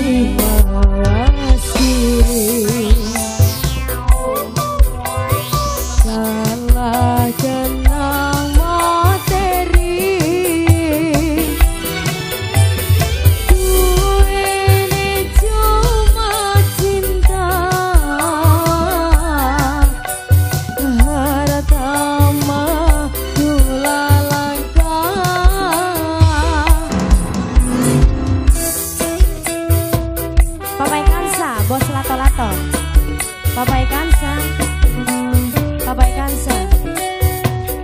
Kasih mawas diri. Kalah kenang materi. Duwene cuma cinta. Harta mah gula langka. Papai Kansa, bos lato-lato. Papai Kansa, Papai Kansa,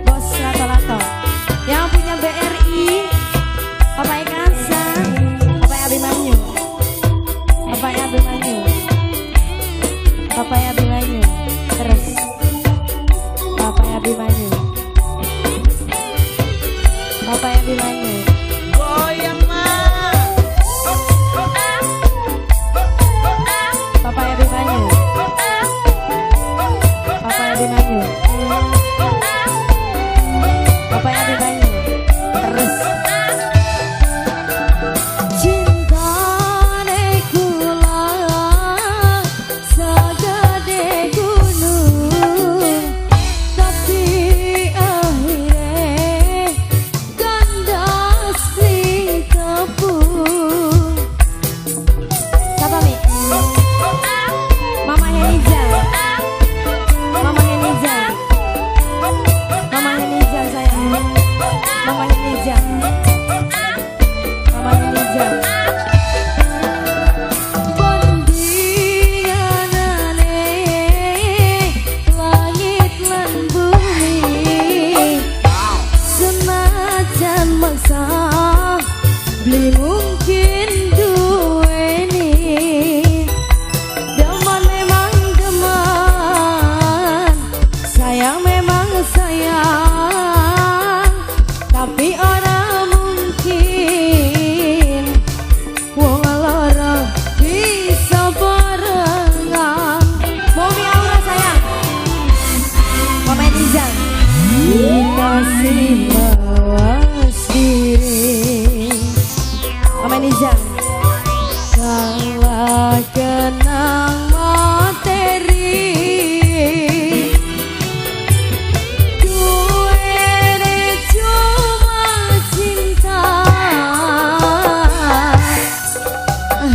bos lato-lato. Yang punya BRI, Papai Kansa, Papai Abimanyu, Papai Abimanyu, Papai Abimanyu, terus Papai Abimanyu, Papai Abimanyu. Goyang mah. Papai Abimanyu, Papai Abimanyu, Papai Abimanyu, terus. Cintane kula sagede gunung, tapi akhire kandas beli tepung. Siapa Mi? Mama Heniza, Mama Heniza, Mama Heniza sayang, Mama Heniza, Mama Heniza. Bandinganane langit lan bumi, senajan maksa beli mungkin duweni. Deman memang deman, sayang memang sayang, tapi ora mungkin wong loro bisa barengan. Momi Aura sayang, Mama Heniza. Kasih mawas diri. Mama Heniza. Kalah kenang materi. Duwene cuma cinta.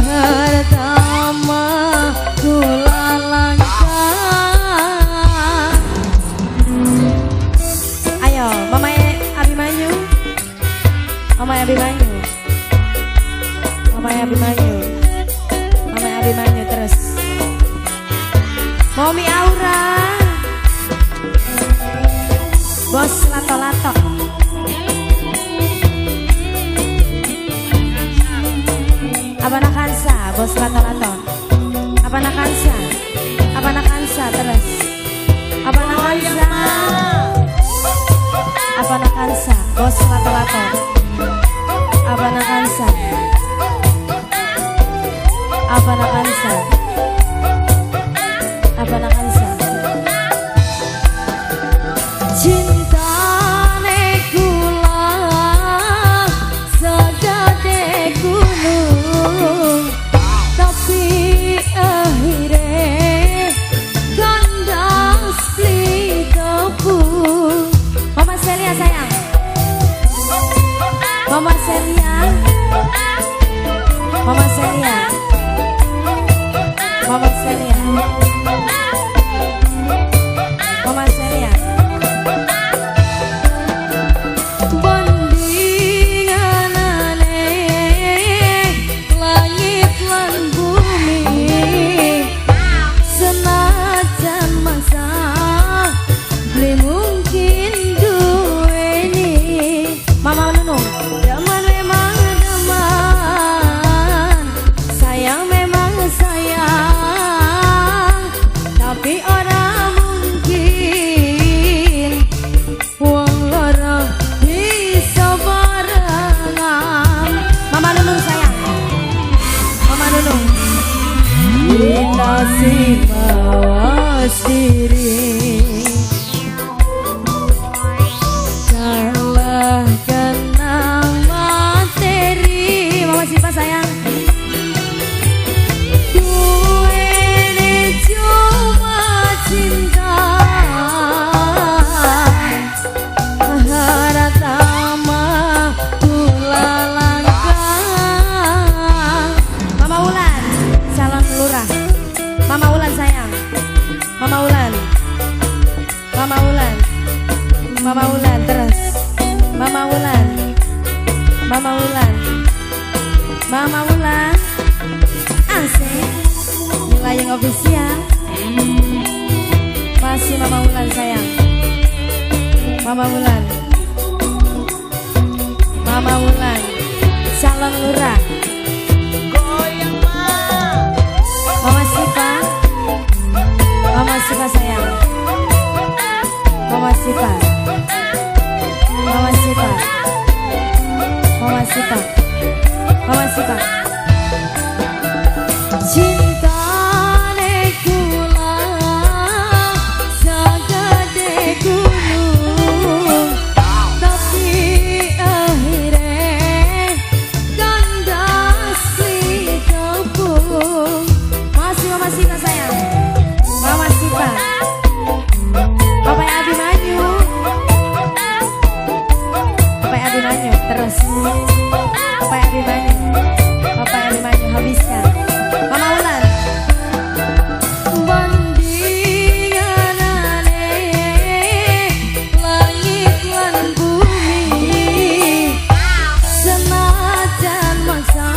Harta mah gula langka. Ayo, Mama Abimanyu, Mama Abimanyu, Mama Abimanyu, Mama Abimanyu terus. Momi Aura, bos lato-lato. Abana Kansa, bos lato-lato. Abana Kansa, Abana Kansa terus. Abana Kansa. Abana Kansa, bos lato-lato. Abana Kansa, Abana Kansa, Abana Kansa. Cintane kula segede gunung, tapi akhire kandas beli tepung. Mama Celia sayang, Mama Celia, Mama Celia, Mama Celia, Mama Celia. Bandinganane langit lan bumi, senajan masa beli mungkin duweni. Mama Nunung, Deman memang deman, sayang Mama Wulan, Mama Wulan, asik. Nyelayang official. Masih Mama Wulan sayang. Mama Wulan, Mama Wulan, calon lurah. Goyang ma. Mama Sipa, Mama Sipa sayang. Mama Sipa, Mama Sipa, Mama Sipa, Mama Sipa. Cintane kula sagede gunung, tapi akhire kandas kepung. Masih Mama Sipa sayang. Mama Sipa, Bapak Abimanyu, Bapak Abimanyu terus. Bapak Abimanyu, Bapak Abimanyu habiskan. Mama Wulan. Bandinganane langit lan bumi, senajan maksa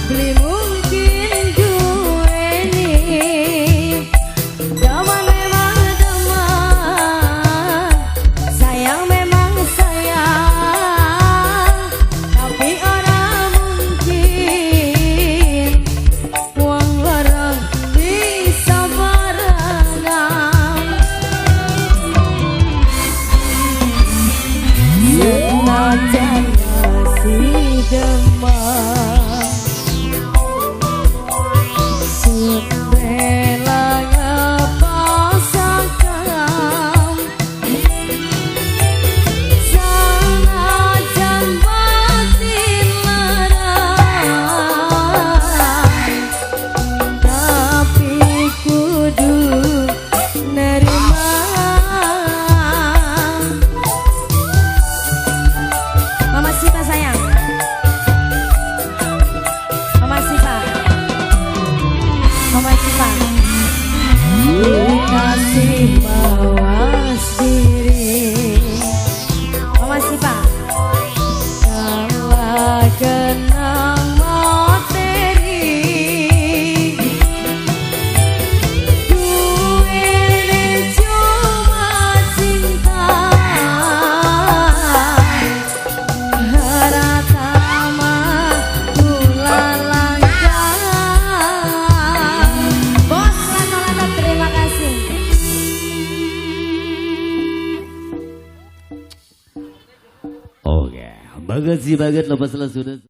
beli mungkin duweni. Daman memang daman, sayang memang sayang, tapi ora mungkin wong loro bisa barengan. Senajan masih demam, sepela ngepasakan. Senajan batin larang, tapi kudu nerima. Mama Sipa sayang. Mama Sipa, Mama Sipa. Kasih mawas diri. Mama Sipa. Kalah kena materi, duwene cuma cinta. Haratama kula langka. Bos Lanto-Lanto terima kasih. Oke, makasih banget lepas sudah.